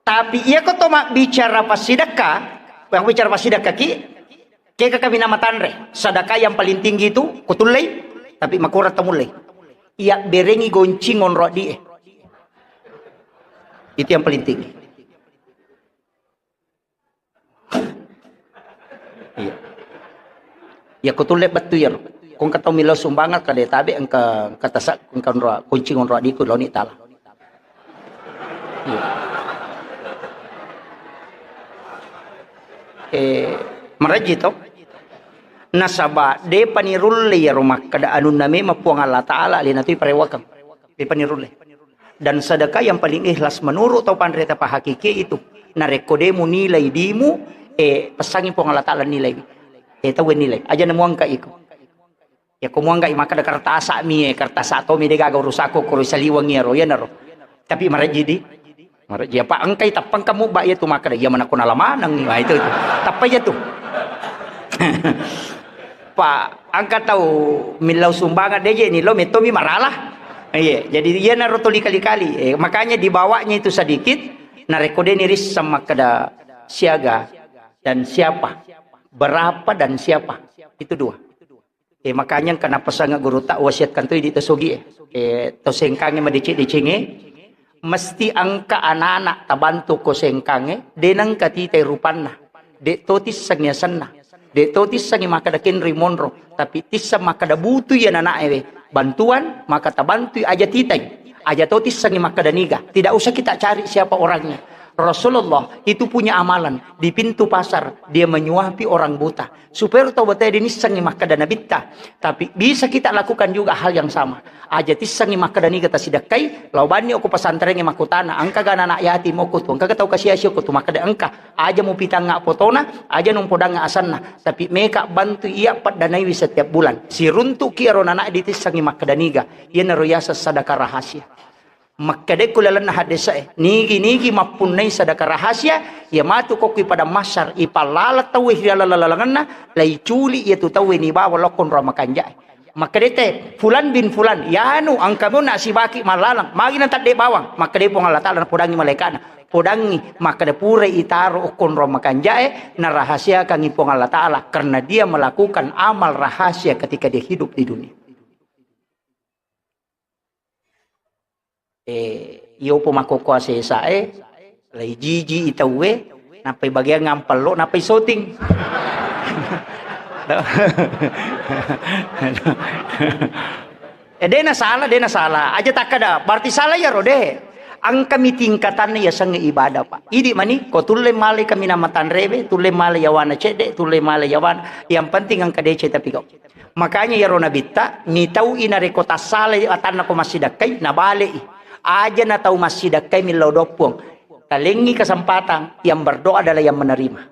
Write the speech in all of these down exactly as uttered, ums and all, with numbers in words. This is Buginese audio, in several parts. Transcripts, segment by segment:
Tapi iya ko to mabbicara passidekka, mabbicara passidekka ki, kega kami nama tanre, sedekah yang paling tinggi itu kutullei, tapi makurang to mullei. Iya berengi goncing onro addi e. Itu yang paling tinggi. Iya. Iya, ko tulle bettu iyaro. Ko engka tau millau sumbangan, kada tabe engka, engka tasa, engka onro, kunci onro addiku laoni tala. Iya. Eh, maraji to. Nasaba depa nirulle iyaro makkeda anunna memang Puang Allah Taala, alena tu parewakeng. Depa nirulle. Dan sedekah yang paling ikhlas menurut tau panrita pahakiki itu. Narekko de munilai dimu, eh, pesangi Puang Allah Taala nilai. Eh, tau nilai. Aja namuangka iko. Ya ko muangka maka ada kertas mi, eh, kertas tomi de gaga urusakku kuru saliweng iyaro, iyanaro. Tapi maraji di. Maraji apa engkai tappang kamu ba iya tu maka iya mana kuna lamanang. Wah, itu, itu. Tappa iya tu. Pak, engka tau millau sumbangan deje ni lo metto mi maralah. Iya, jadi iyanaro tuli kali-kali. Eh, makanya dibawanya itu sedikit, narekko de nirisseng makkeda siaga dan siapa, berapa dan siapa. Itu dua. Eh, makanya engka napesanga guru tak wasiatkan tu idi to sogi e. Eh, to sengkange madeceng-decengi, mesti engka anak-anak tabantu ko sengkange, de nengka titai rupanna. De to tissengi asenna. De to tissengi makkeda kenri monro, tapi tisseng makkeda butu iya anak-anak ewe. Bantuan, maka tabantui aja titai. Aja to tissengi makkeda niga. Tidak usah kita cari siapa orangnya. Rasulullah itu punya amalan di pintu pasar, dia menyuapi orang buta. Supaya tau bataya dinissengi makkeda nabitta. Tapi bisa kita lakukan juga hal yang sama. Aja tissengi makkeda niga tasidekkai, lao banni okko pesantrengnge makkutana, engka ga anak yatim okko tu, engka ga tau kasiasi okko tu, makkeda engka. Aja mupitangnga fotona, aja numpodangnga asenna. Tapi meka bantu iya peddanaiwi setiap bulan. Siruntuki ero anak ditissengi makkeda niga. Iyanaro yaseng sedekah rahasia. Makkedekku lalenna haddese'e, nigi-nigi mappunnai sedekah rahasia, iya matu kokki padang mahsyar, ipallala tauwe ri laleng-lalengenna, laiculi iya tu tauwe nibawa lokko onrong makanja'e. Makkedete, "Fulan bin Fulan, yanu engka mona sibaki mallalang, magi natedde bawang?" Makkede Puang Allah Taala napodangi malaika'na, "Podangi, makkede purai itaro okko onrong makanja'e, narahasiakangi Puang Allah Taala, karena dia melakukan amal rahasia ketika dia hidup di dunia." Eh, iyo po makkokkoe asesae, lai jiji i tauwe, nappai bagiang ngampello, nappai soting. Eh, de na salah, de na salah. Aja takkada, berarti salah iyaro, de. Engkami tingkatanna yasengnge ibadah, Pak. Idi mani, ko tulle male kaminang matanrewe, tulle male yawana cedde, tulle male yawana. Yang penting engka deceng tapi kau. Makanya iyaro nabitta, mitau'i narekko tassalai atanna ko massidakkai, nabale'i. Aja na tau massidakkai millau doang Puang. Talengngi kesempatan, yang berdoa adalah yang menerima.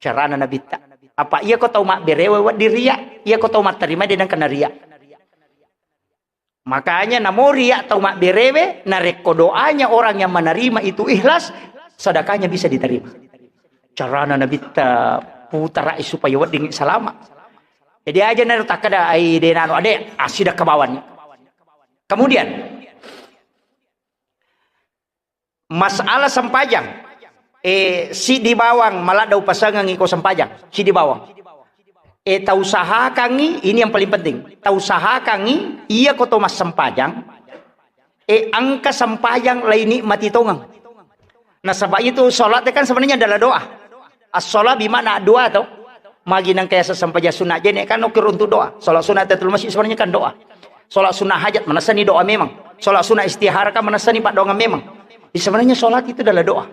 Carana nabitta. Apa iya ko tau mabberewe wedding ria, iya ko tau matterima de nengka naria. Makanya namo ria tau mabberewe, narekko doanya orang yang menerima itu ikhlas, sedekahnya bisa diterima. Carana nabitta putarai supaya wedding salama. Jadi aja naro takkada ai de nano ade, asidakka bawani. Kemudian masalah sempajang, eh, sidi bawang maladda upasangangi ko sempajang, sidi bawang. Eh, tausahakangi, ini yang paling penting. Tausahakangi, iya ko to massempajang, eh, engka sempajang lai nikmati tongeng. Nasaba itu salat kan sebenarnya adalah doa. As-shalah bimakna doa to. Magi nengka yaseng sempajang sunat jene kan ukir untuk doa. Salat sunat tahiyatul masjid sebenarnya kan doa. Salat sunat hajat manessani doa memang. Salat sunat istihara kan manessani paddoangan memang. Jadi sebenarnya salat itu adalah doa.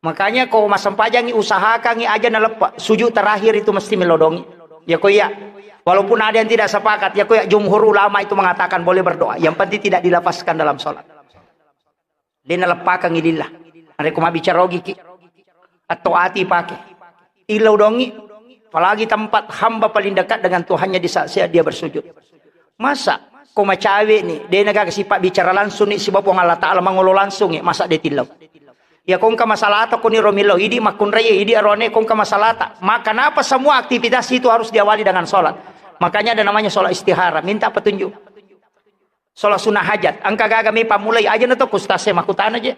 Makanya ko massempajangi usahakangi aja naleppa. Sujud terakhir itu mesti melodongi. Ya ko iya. Walaupun ada yang tidak sepakat, ya ko iya jumhur ulama itu mengatakan boleh berdoa. Yang penting tidak dilafazkan dalam salat. De naleppakangi lillah. Narekko mabbicara ogiki, atau ati pake. Illau dongi, apalagi tempat hamba paling dekat dengan Tuhannya di saat-saat dia bersujud. Masa ko macawe ni, de nagaga sipa bicara langsung ni sibawa Puang Allah Ta'ala mangolo langsung ni, masa de tillau. Ya kongka masalah ta koni romillau, idi makkunrai, idi arone kongka masalah ta. Maka napa semua aktivitas itu harus diawali dengan sholat. Makanya ada namanya sholat istihara, minta petunjuk. Sholat sunnah hajat. Engka gaga mi pammulai aja na to ku ustaz e makkutana je.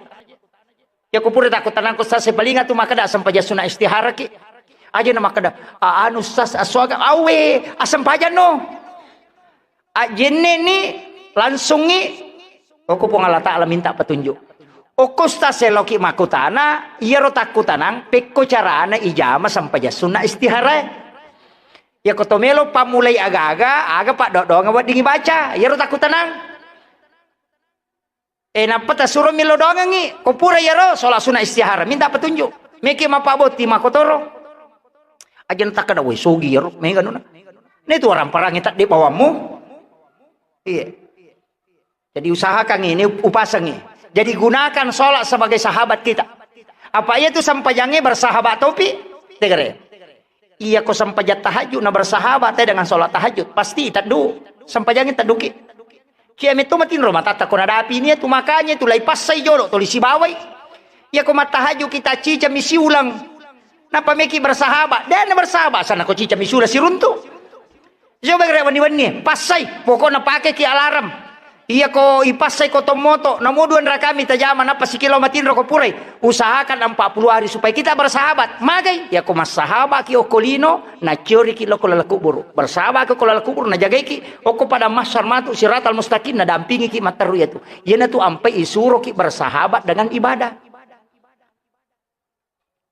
Iya ko pura takko tanang ko sase palinga tu makkeda sempajang sunna istihara ki. Aja na makkeda, "A-, anu Ustaz, aswaga awe, asempajang no." Ajjenne' ni, langsungngi, okko Puang Allah Ta'ala minta petunjuk. Okko Ustaz, seloki makkutana, iyaro takkutanang, pekko carana ijama sempajang sunna istiharae. Iyako to melo pammulai aga-aga, aga paddoang weddingngi baca, iyaro takkutanang. Eh, nappa tasuro millau doangengngi. Ko pura iyaro, sholat sunna istihara, minta petunjuk. Meki mappabotti makkotoro. Aja' takkeda, "Woi, sogi iyaro, mega nuna." Netu waramparangngi tadde bawammu. Iya. Jadi usahakan ini, upasangi. Jadi gunakan sholat sebagai sahabat kita. Apa iya tu sempajangnge bersahabat topi? Tegere. Iya ko sempajang tahajud na bersahabat te dengan sholat tahajud, pasti taddu. Sempajangnge tadduki. Cia metto matinro matatta ko nadapi ini tu, makanya tu lai passai jolo tuli sibawai. Iya ko mattahajud kita cica misi ulang. Napa meki bersahabat? Dan bersahabat sana ko cica misi ulang siruntu. Coba gere wenni-wenni, passai, pokokna pakeki alarm. Iya ko ipassai ko tommoto, namo dua rakami tajama, nappa sikilo matinro ko purai. Usahakan empat puluh hari supaya kita bersahabat. Magai, iya ko massahabaki okko lino, nacioriki lo ko laleng kuburu. Bersahabaki ko laleng kuburu, najagaiki, okko pada mahsyar matu siratal mustaqim, nadampingiki matteru iya tu. Iyana tu ampai isuroki bersahabat dengan ibadah.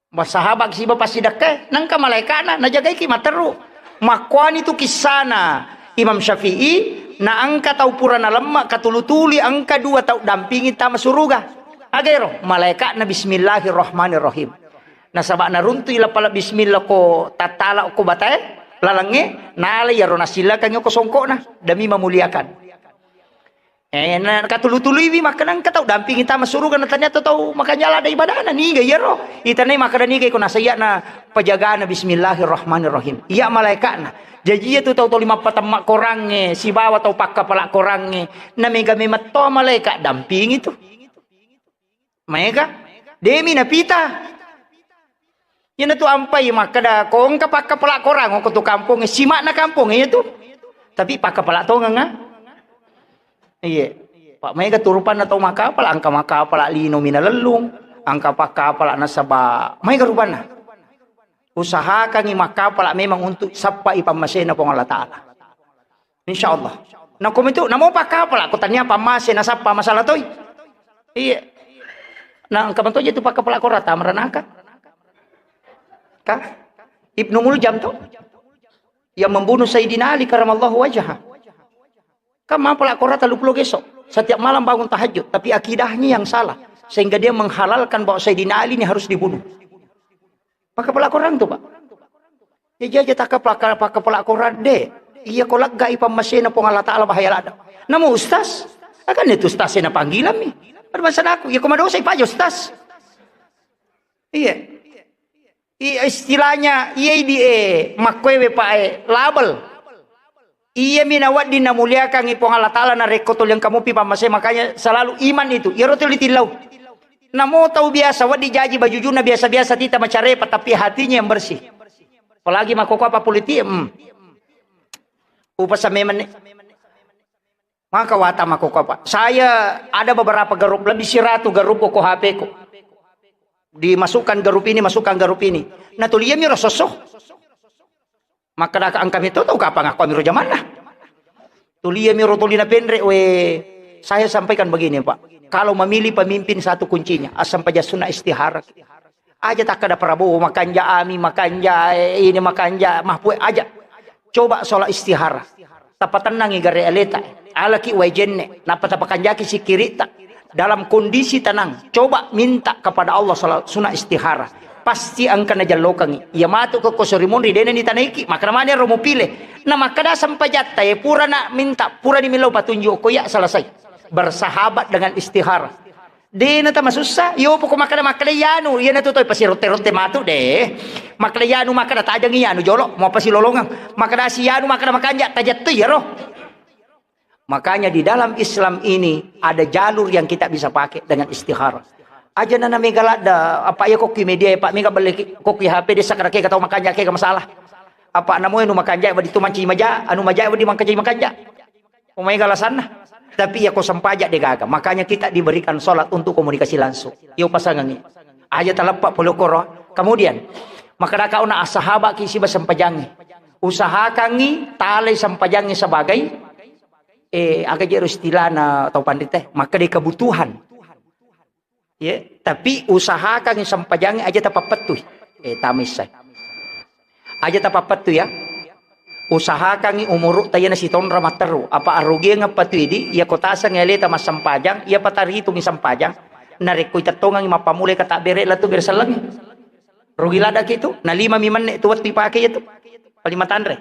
Massahabak siba passidekkae, nengka malaeka'na najagaiki matteru. Makkuani tu kissana Imam Syafi'i, na engka tau pura nalemma katulu-tuli, engka dua tau dampingi tama suruga. Agero, malaeka'na bismillahirrahmanirrahim. Nasaba naruntui lapala bismillah ko tattala ko batae, lalengnge, nalai iyaro nasilakangngi ko songkokna, demi memuliakan. Eh, na katulu-tuluiwi makkeda engka tau dampingi tama suruga, na tania tau makanja lada ibadana, niga iyaro? Itanai makkeda niga iko nasaiya na pajagana bismillahirrahmanirrahim. Iya malaeka'na. Jaji iya tu tau toli mappatemma korangnge sibawa tau pakkapala korangnge. Na mega memetto malaeka dampingi tu. Maega? Demi napita. Iyana tu ampai makkeda, ko engka pakkapala korang, ko tu kampongnge, sima'na kampongnge iya tu. Tapi pakkapala tongeng, ah. Iya. Pak maega tu rupanna tau makkapala, engka makkapala lino minalellung, engka pakkapala nasaba maega rupanna. Usahakangi makkapala memang untuk sappai pammasena Puang Allah Ta'ala. Insya Allah. Nako mitu, namo pakkapala, ko tania pammase nasappa masalah toi. Iya. Nah, engka matoja tu pakkapala korata meranaka. Ka? Ibnu Muljam tu. Yang membunuh Sayyidina Ali karamallahu wajhah. Kan mapala korata luplo geso. Setiap malam bangun tahajud, tapi akidahnya yang salah. Sehingga dia menghalalkan bahwa Sayyidina Ali ini harus dibunuh. Pakkapala korang tu, Pak. Jaji aja takka paka-, pakkapala korang, de. Iya ko laggai pammasena Puang Allah Ta'ala bahaya ladda. Namo ustaz? Akan itu ustaz na panggilanmi. Pada masa aku, iya ko madosa ipaja ustaz. Iya. Iya istilahnya, iya idi, eh, makkoewe, Pak, eh, label. Iyami nawedding namuliakangngi Puang Allah Ta'ala narekko tuli engka mupi pammasena, makanya selalu iman itu. Iyaro tuli tillau. Namo tau biasa wedding jaji bajujunna biasa-biasa tita macarepa, tapi hatinya yang bersih. Apalagi makkokkoe apa politik, hmm. Upasa memang ni. Maka wata makkokkoe apa. Saya ada beberapa grup, lebih siratu grup ko H P-ku. Dimasukkan grup ini, masukkan grup ini. Nah, tuli iyami ro sosso. Makkadaka engka mito tau kapang akko amiro jamanna. Tuli iyami ro tuli napenre, we, saya sampaikan begini, Pak. Kalau memilih pemimpin satu kuncinya, assampajang sunna istihara. Aja takkada Prabowo makanja, Ami makanja, eh, ini makanja, Mahfud aja. Coba sholat istihara. Tapatennangi gare aleta. Alaki wae jenne, nappa tapakanjaki sikkiritta. Dalam kondisi tenang, coba minta kepada Allah sala-, sunat istihara. Pasti engka najallokangi. Iya matu ke kosori monri, dena ni tanaiki, makkada mani ro mupile. Na makkada sempajatta, e pura na minta, pura ni millau patunjuk ko iya selesai. Bersahabat dengan istihara. Dena tamasussa, yo poko makkada, makkada iyanu, iyana tu toi pasirotte-rotte matu de. Makkada iyanu, makkada tajangi iyanu jolo, mau pasilolongang. Makkada si iyanu, makkada makanja, tajattui iyaro. Makanya di dalam Islam ini ada jalur yang kita bisa pakai dengan istihara. Aja nana mega ladda, apa ya kokki media ya, Pak, mega beli ki-, kokki H P desa kada kega tau makanja kega masalah. Apa namu anu makanja wadi tu manci maja, anu maja wadi makanja makanja. Omai galasanna. Tapi iya ko sempajang de gaga. Makanya kita diberikan sholat untuk komunikasi langsung. Iyo pasangangi. Aja taleppa pole koro. Kemudian, maka daka ona assahabaki siba sempajangi. Usahakangi talai sempajangi sebagai, eh, aga jero istilahna tau panrita, maka de kebutuhan. Ya, tapi usahakangi sempajangi aja tapappettui. Eh, tamissai. Aja tapappettui ya. Usahakangi umuru tayana sitonra matteru. Apa arugiang apa tu idi, iya ko taseng aleta massempajang, iya pataritungi sempajang. Narekko itettongangi mappamulai ka tabbere la tu bere sellengi. Rugi ladaki tu, na lima mi menne tu wettu ipake iya tu. Paling matanre.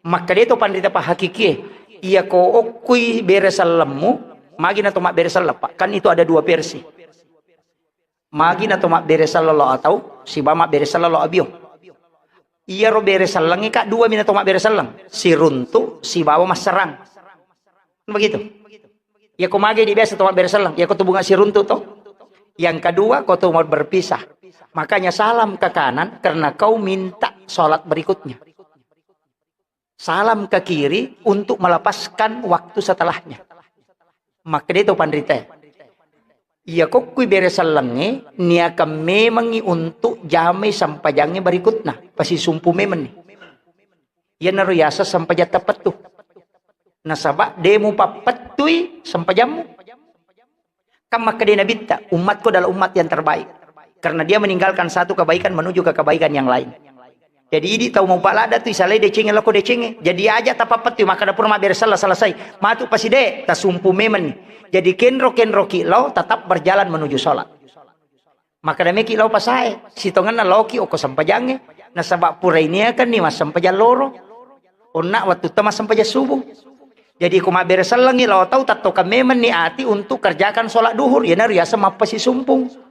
Makkeda to panrita pahakikie, iya ko okkui bere sellemmu, magi na to mabbere selleng, Pak. Kan itu ada dua versi. Magi na to mabbere selleng lo atau sibawa mabbere selleng lo abio. Iyaro bere sellengnge, Kak, dua mi na to mabbere selleng. Siruntu sibawa masserang. Begitu. Iya ko mage di biasa to mabbere selleng, iya ko tu bunga siruntu to. Yang kedua, kau tu mau berpisah. Makanya salam ke kanan karena kau minta sholat berikutnya. Salam ke kiri untuk melepaskan waktu setelahnya. Makkeda to panrita. Iya kokkui bere sellengnge, niakan memangi untuk jamai sempajangnge berikutna. Pasisumpu memanni. Iyanaro yaseng sempajang tapettu. Nasaba de mupappettui sempajammu. Kan makkeda Nabitta, umatku adalah umat yang terbaik. Karena dia meninggalkan satu kebaikan menuju ke kebaikan yang lain. Jadi idi tau mau palada tu isalai decengnge lako decengnge. Jadi aja tapappettui, makkeda pura mabbere selleng selesai. Matu paside, tasumpu memanni. Jadi kenro-kenroki lao tetap berjalan menuju sholat. Makkeda meki lao pasae, sitongenna laoki okko sempajangnge, nasaba purai niakanni massempajang loro. Onna wattutta massempajang subuh. Jadi ko mabbere sellengngi lao tau, tattoka memanni ati untuk kerjakan sholat duhur, iyanaro yaseng mappasisumpung.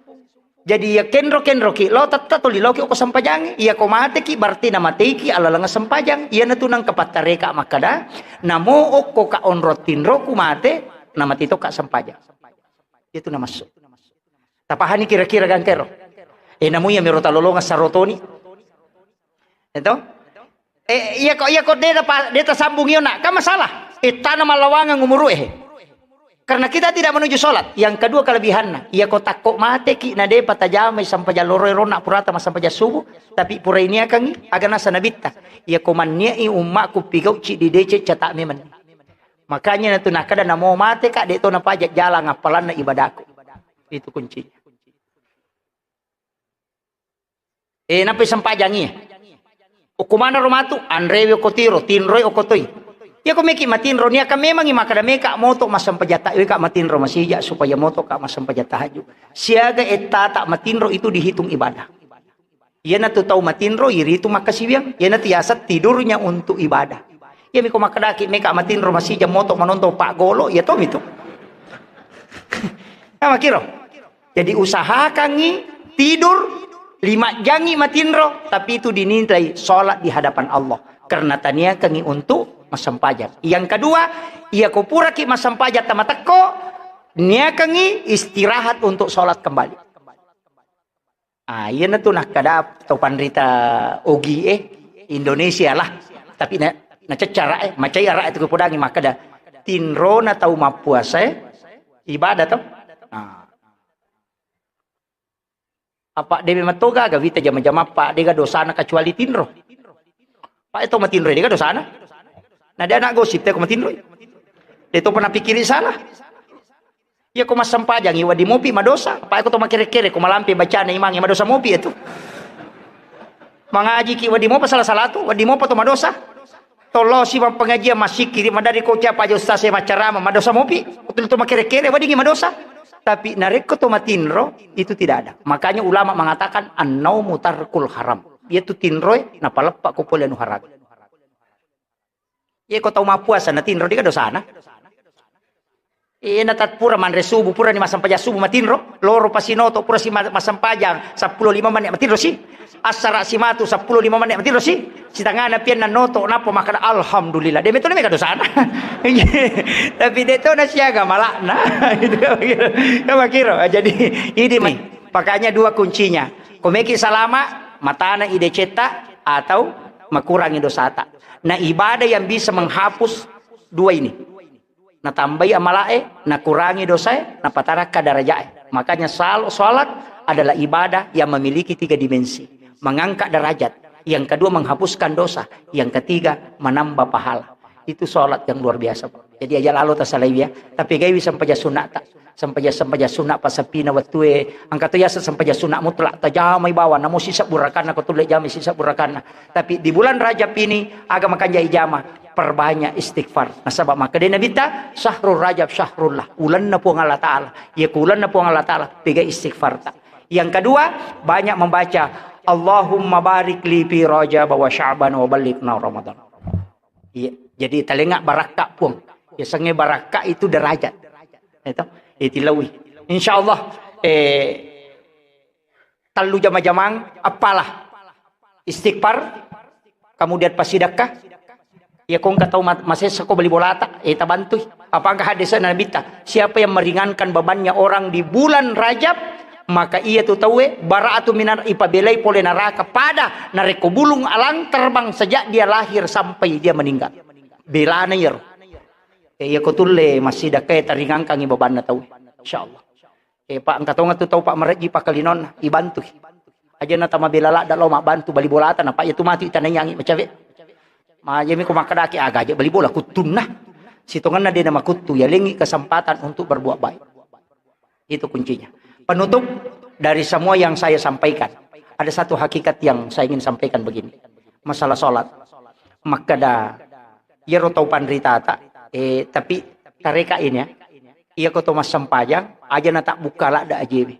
Jadi iya kenro-kenroki lao tetta toli laoki okko sempajangnge. Iya ko mateki berarti namateiki alaleng sempajang. Iyanatu nengka pattareka makkeda, namo okko ka onrong tinroku mate, namati tokka sempajang. Itu namassu. Tapahani kira-kira gangkero? Eh, namu iya miro talolonga sarotoni. Eto? Eh, iya ko, iya ko de ta pa-, de tasambung iyo nak, kan masalah. Eh, tana malawangeng umuru eh. Karena kita tidak menuju sholat. Yang kedua kelebihanna, iya ko takko mateki na de patajamai sampajang loro ronna purata masampajang subuh, tapi pura iniakangi aga nasa nabitta. Iya ko manniai ummaku pigau cidi deceng cata memang. Makanya natu nakada namo mate ka de to napaja jalan appalanna ibadaku. Itu kuncinya. Eh, nappai sempajangi. Okko manaro matu, anrewe okko tiro, tinroi okko toi. Iya ko meki matinro, niaka memangi makkada meka moto massempajang ta-, weka matinro masija supaya moto ka massempajang tahajud. Siaga ettata matinro itu dihitung ibadah. Iyanatu tau matinro, iritu makkasiwiang. Iyanatu yaseng tidurnya untuk ibadah. Iyami ko makkedaki meka matinro masija moto manontong paggolo, iya tomi tu. Nah, makiro. Jadi usahakangi tidur lima jangi matinro, tapi itu dinilai sholat di hadapan Allah. Karena taniakangi untuk massempajang. Yang kedua, iya ko puraki massempajang tamatekko, niakangi istirahat untuk sholat kembali. Ah, iyanatu nakkada to panrita ogi e, Indonesia lah. Tapi na, naceccara e, macai ara e tu podangi makkada tinrona tau mappuasa e, ibadah to. Ah. Apa de memang toga ga wita jama-jama pa de ga dosana kecuali tinro. Pa e to matinro de ga dosana. Na de anak gosip te ko matinro. De to pernah pikiri salah. Iya ko massempajangi wedding mopi madosa, apa ko to makere-kere ko malampe bacana imangnge madosa mopi itu. Mangajiki wedding mopa salah-salah tu, wedding mopa to madosa. Tollo si pengajian masikiri madari ko ucap aja ustaz saya macarama madosa mopi. Betul to makere-kere wedding madosa. Tapi narekko to matinro itu tidak ada. Makanya ulama mengatakan annaumu tarkul haram. Yaitu tinroe napaleppa ko pole anu haram. Iya ko tau mappuasa na tinro de ga dosana. Iya na tat pura manre subuh, pura ni massempajang subuh matinro, loro pasinoto pura si ma-, massempajang seppulo lima menit matinro si. Assara si matu seppulo lima menit matinro si. Sitangana pian na noto napa makkada alhamdulillah. De metto mega dosana. Tapi de to na siaga malakna. Gitu kan makiro. Kan makiro. Jadi ini mai. Makanya dua kuncinya. Ko meki salama, matana ide cetta atau makurangi dosata. Nah, ibadah yang bisa menghapus dua ini. Natambai amalae, nakurangi dosae, napatarakka darajae. Makanya sal-, salat adalah ibadah yang memiliki tiga dimensi. Mengangkat derajat, yang kedua menghapuskan dosa, yang ketiga menambah pahala. Itu salat yang luar biasa, Pak. Jadi aja lalo tasalai ya. Tapi gaiwi sempajang sunat tak. Sempajang, sempajang sunat pasapina wettue. Engka to yaseng sempajang sunat mutlak, tajamai bawang, namo sisa burakanna, ko tulle jamai sisa burakanna. Tapi di bulan Rajab ini, aga makanja ijama, perbanyak istighfar. Nasaba makkeda Nabitta, "Syahrul Rajab syahrullah." Ulenna Puang Allah Ta'ala. Iya ku ulenna Puang Allah Ta'ala, pega istighfar ta. Yang kedua, banyak membaca, "Allahumma barik li fi Rajab wa Sya'ban wa ballighna Ramadan." Iya, jadi talenga barakka Puang. Yasengnge barakka itu derajat. Itu, itu lawi. Insya Allah, eh, tellu jama-jamang, apalah. Istighfar, kemudian pasidakka. Ya, ko engka tau ma-, masessa ko bali bolata, eh, tabantui. Apa engka hadis Nabitta, siapa yang meringankan bebannya orang di bulan Rajab, maka ia tu tauwe bara'atu minar, ipabelai pole neraka pada narekko bulung alang terbang sejak dia lahir sampai dia meninggal. Belana iyaro. Eh, iya ko tulle massidakka taringangkangi bebanna tau. Insyaallah. Eh, Pak, engka tonga tu tau, Pak, marejji pakkalinonna, ibantui. Aja na tama bela ladda lao mabbantu bali bolata, na, Pak, iya tu matu itanaiyangi macawe. Ma, iya mi ko makkedaki aga aja bali bola kuttunna. Sitongenna de na makuttu, ya lengi kesempatan untuk berbuat baik. Itu kuncinya. Penutup dari semua yang saya sampaikan, ada satu hakikat yang saya ingin sampaikan begini. Masalah salat. Makkeda, iyaro tau panritata, eh, tapi tareka ini ya. Iya ko to massempajang, aja na tak buka ladda ajewe.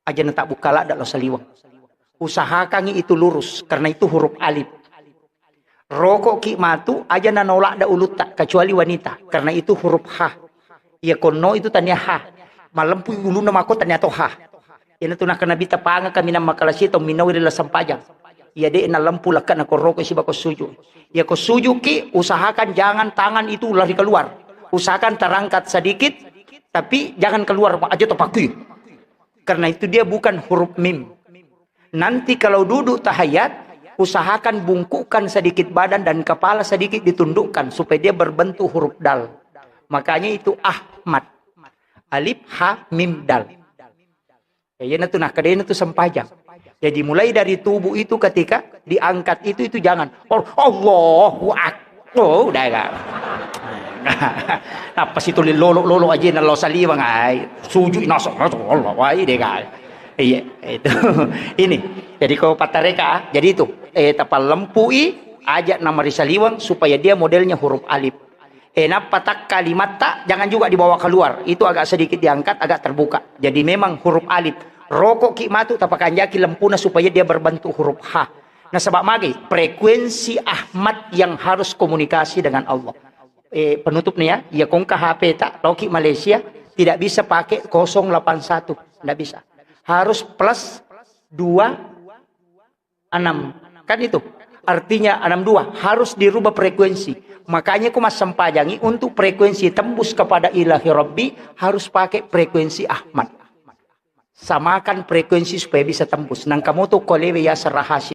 Aja na tak buka ladda lo saliweng. Usahakangi itu lurus, karena itu huruf alif. Rokok ki matu, aja na nolak da ulutta, kecuali wanita, karena itu huruf ha. Iya konno itu tania ha. Malempu ulunna mako tania to ha. Ina tu nakkeda Nabitta, panga kaminang makalasi tau minnawi ri lasempajang. Iya de na lempu lakka na koroko siba ko suju. Iya ko suju ki, usahakan jangan tangan itu lari keluar. Usahakan terangkat sedikit, tapi jangan keluar aja to pakui. Karena itu dia bukan huruf mim. Nanti kalau duduk tahiyat, usahakan bungkukkan sedikit badan dan kepala sedikit ditundukkan supaya dia berbentuk huruf dal. Makanya itu Ahmad. Alif, ha, mim, dal. Ya, iya na tu nakkeda na tu sempajang. Jadi mulai dari tubuh itu ketika diangkat itu, itu jangan. Oh, Allahu Akbar. Oh, udah enggak. Apa situ lolo-lolo aja na lo saliweng ai. Sujud nasok, nasok, Allah, wai deh, guys. Iya, itu. Ini. Jadi ko pattareka, jadi itu. Eh, tapallempui aja na marisaliweng supaya dia modelnya huruf alif. Eh, nappa tak kalimatta jangan juga dibawa keluar. Itu agak sedikit diangkat, agak terbuka. Jadi memang huruf alif. Rokok ki matu tapakanjaki lempuna supaya dia berbentuk huruf ha. Nasaba magi frekuensi Ahmad yang harus komunikasi dengan Allah. Eh, penutup nih ya, ya kongka H P tak, loki Malaysia, tidak bisa pakai kosong delapan satu, tidak bisa. Harus plus dua enam. Kan itu. Artinya enam dua harus dirubah frekuensi. Makanya ku massempajangi untuk frekuensi tembus kepada Ilahi Rabbi harus pakai frekuensi Ahmad. Samakan frekuensi supaya bisa tembus. Nang kamu tuh kolewe ya serahasi